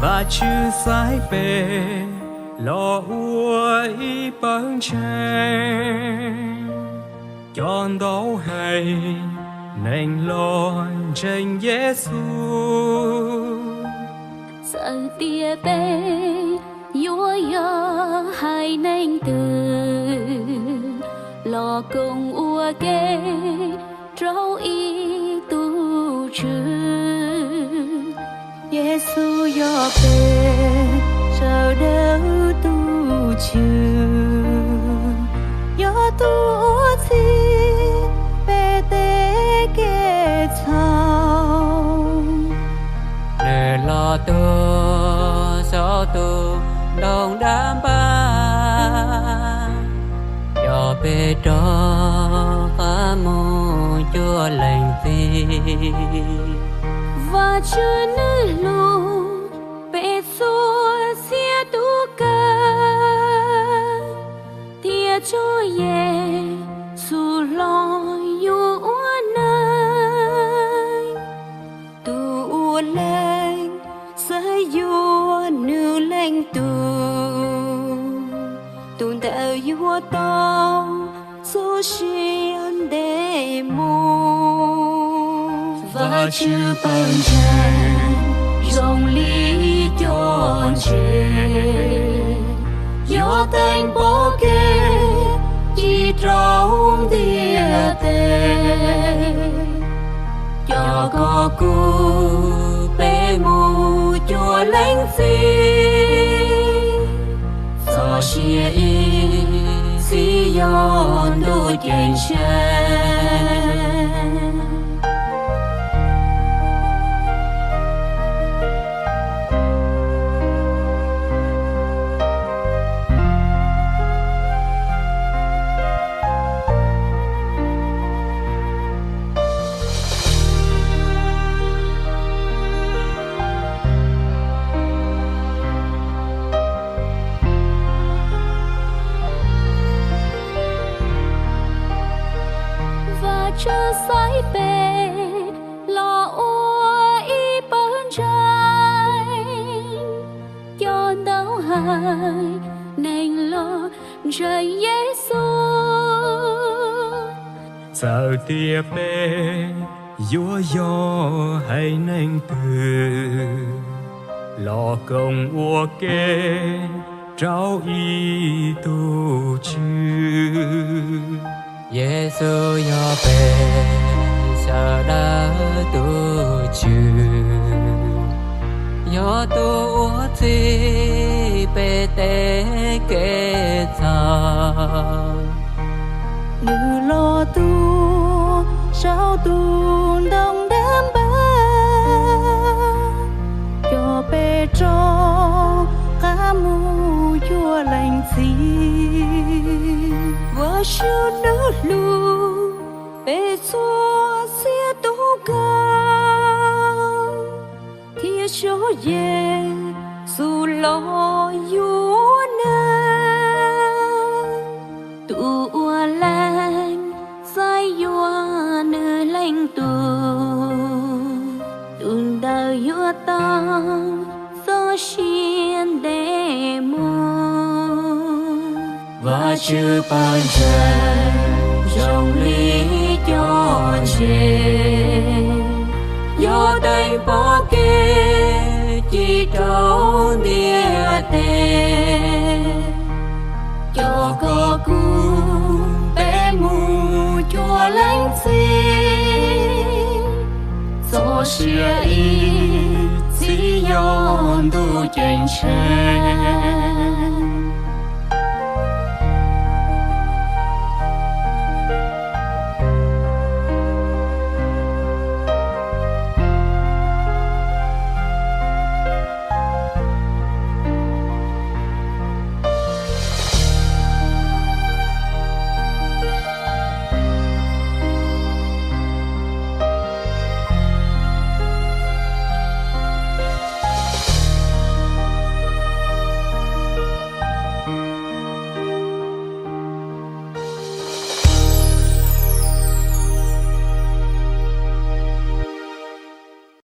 Vajtswv xaiv peb los ua ib pawg ntseeg, coj ntau haiv neeg los ntseeg Yexus. Txawm tias peb yuav yog haiv neeg twg los koom ua ke rau ib tug Tswv. Yexus yog peb sawv daws tus Tswv, yog tus ua txhij peb tej kev txhaum. Nws los tuag saum tus ntoo dab npab, coj peb rov qab mus cuag leej txiv. Vajtswv nws hlub peb txhua txhia tus kawg, thiab tso Yexus hlo yus ua neej. Tus ua leej xav yuav nws leej tug, tus ntawd yuav tau txoj sia ntev mus. Vajtswv pawg ntseeg zoo li cov ntses, yuav teev pom kev ci rau ntiaj teb. Cov koj kuv peb mus cuag leej txiv, txoj sia ib txhis yog ntuj ceeb tsheej. Vajtswv xaiv peb los ua ib pawg ntseeg, coj ntau haiv neeg los ntseeg Yexus. Txawm tias peb yuav yog haiv neeg twg los koom ua ke rau ib tug Tswv. Yexus yog peb sawv daws tus Tswv, yog tus ua txhij peb tej kev txhaum. Nws los tuag saum tus ntoo dab npab, coj peb rov qab mus cuag leej txiv. Vajtswv nws hlub peb txhua txhia tus kawg, thiab tso Yexus los yuav neeg. Tus ua leej xav yuav nws leej tug, tus ntawd yuav tau txoj sia ntev mus. Vajtswv pawg ntseeg zoo li cov ntses, yuav teev pom kev ci rau ntiaj teb. Coj koj kuv peb mus cuag leej txiv, txoj sia ib txhis yog ntuj ceeb tsheej.